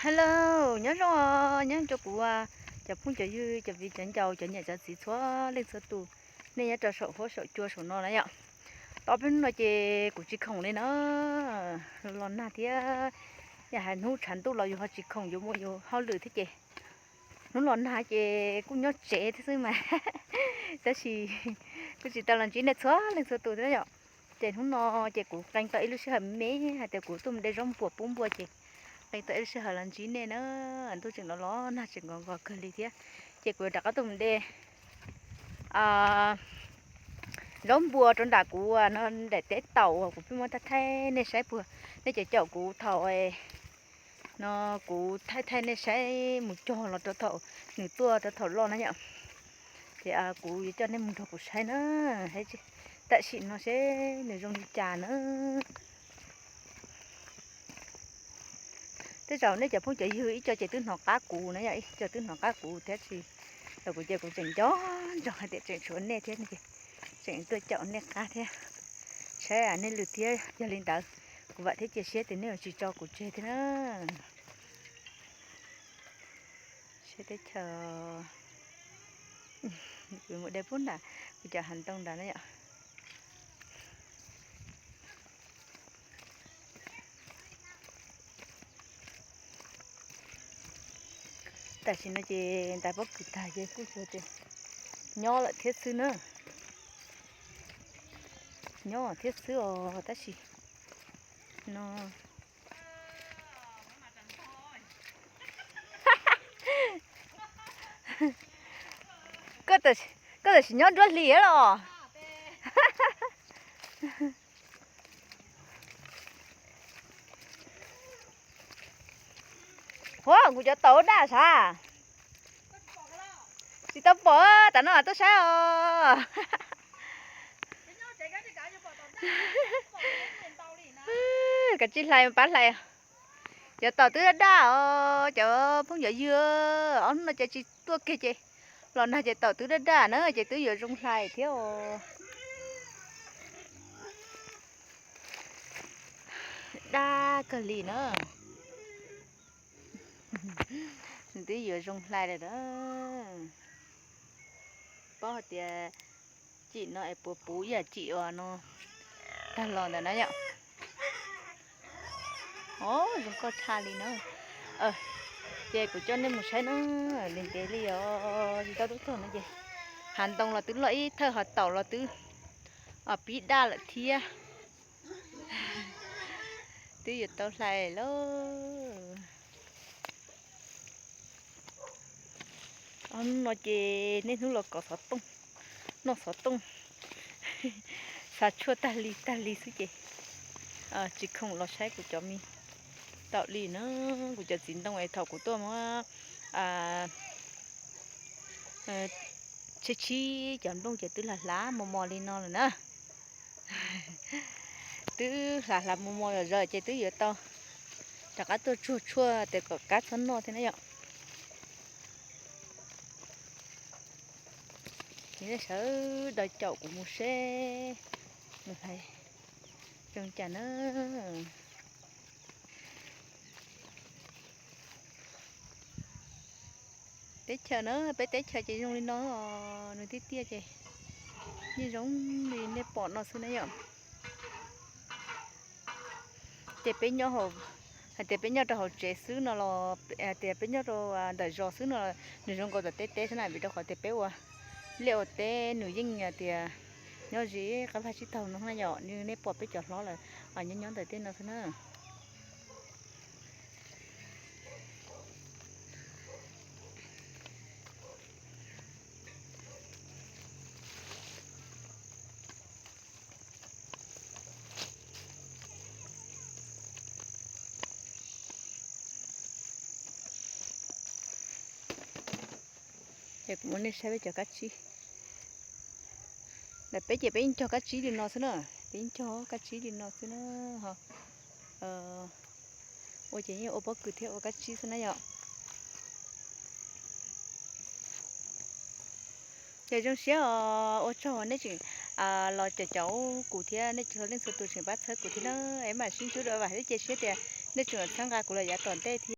Hello, nyob zoo, nyob rau kuv cov phooj cov ywg, cov viv cov ncaus, cov niam cov txiv txhua leej txhua tus, nej nyob rau saum huab saum cua saum no na yom. Tau peb hnub no ces kuv tsis khoom li na, los nag thiab, yog hais hnub tshav ntuj los yus ho tsis khoom, yuav muaj yus hauj lwm thiab ces hnub los nag ces kuj nyob tsev thiab xwb mas. Tab sis kuj tsis tau los ntsib nej txhua leej txhua tus thiab yom. Ces hnub no ces kuv qee tau ib lub sij hawm me me hais tias kuv tuaj mus de zaub npuas pub npua ces qee tau ib lub sij hawm los ntsib nej na. Ntuj tseem los los nag tseem nqos nqos kawg li thiab, ces kuv yuav rov qab tuaj mus de zaub npua rau nram kuv no, nram teb taum uas kuv pheej muab thaij thaij nej saib puag, nej caum caum kuv thaum no kuv thaij thaij nej saib mus cog los rau thaum nws tuaj rau thaum loj na yom. Ces kuv yuav coj nej mus nrog kuv saib na, tam sim no seb nws zoo li cas na. Tej zaum nej cov phooj cov ywg ib co ces twb hnov qab kuv na yom, ib co twb hnov qab kuv thiab sis los kuv ces kuv tseem nco ntsoov hais tias tseem tshuav nej thiab ces tseem tuaj caum nej qab thiab. Saib nej lwm thiab, yog li ntawd kuv vam thiab cia siab tias nej yuav tsis tso kuv tseg thiab na. Saib teb chaws, kuv mus de pub nram kuv cov hav ntoo nrad na yom. Tam sim no ces ntais pob kws tag ces kuj tsuas tias nyob lawm thiab xwb na. Nyob thiab xwb os tab sis no koj tam sim nyob nruab hlis los? Huab, kuv cov taum daj sav. Tsis tau pom, tam no tuaj saib os. Kav tsij hlais pab hlais. Cov taum twb daj daj os cov phooj cov ywg, ob hnub no ces tsis tuaj kiag ces los nag ces taum twb daj daj na ces twb yuav zoo hlais thiab os. Daj kawg li na. Twb yuav zoo hlais lawm na. Paub hais tias cim no es puas puv ib yam cim uas no tag los ntawm na yom. Os, zoo nkauj tshaj li na. Ces kuv coj nej mus saib na, ntev ntev li os, tsis tau tuaj txog no ces hav ntoo los twb loj ib thawj, ho taum los twb pib daj lawm thiab. Twb yuav tau hlais lauj. Ob hnub no ces niaj hnub los kov xov tooj, noj xov tooj, xav tshuaj tag li tag li xwb ces tsis khoom los saib kuv cov me taum li na. Kuv cov txiv ntoo es thaum kuv tuaj muab tshiab tshiab cov nplooj ces twb hlav hlav mos mos li no lawm na. Twb hlav hlav mos mos zom zaws ces twb yuav tau rov qab tuaj tsuag tshuaj tes kom kab txhob noj thiab na yom. Ces nej sawv daws caum kuv mus seb nws hais zoo cas na. Teb chaws na, peb teb chaws ces zoo li no, nws tiaj tiaj ces yeej zoo li nej pom no xwb na yom. Ces peb nyob, hais tias peb nyob rau hauv tsev xwb no los, hais tias peb nyob rau ntawm zos xwb no, nws zoo nkaus tom teb teb xwb na, vim rau qhov tias peb ua liaj ua teb nws yeej tias nyob ze qab vaj tsib taug no na yom, nej pom peb cov hlob lawm nyob nyob ntawm tej no xwb na. Ces kuv muab nej saib peb cov kab tsib. Ntawm peb ces peb yeej cog kab tsib li no xwb na, peb yeej cog kab tsib li no xwb na. Ua ces yeej ua pob kws thiab ua kab tsib xwb na yom. Ces zoo siab os, ua tsaug nej tseem los caum caum kuv thiab nej tseem leej txhua tus tseem pab txhawb kuv thiab na. Es mam sib ntsib dua, vam thiab cia siab tias nej tseem txhawb nqa kuv los yav tom ntej thiab.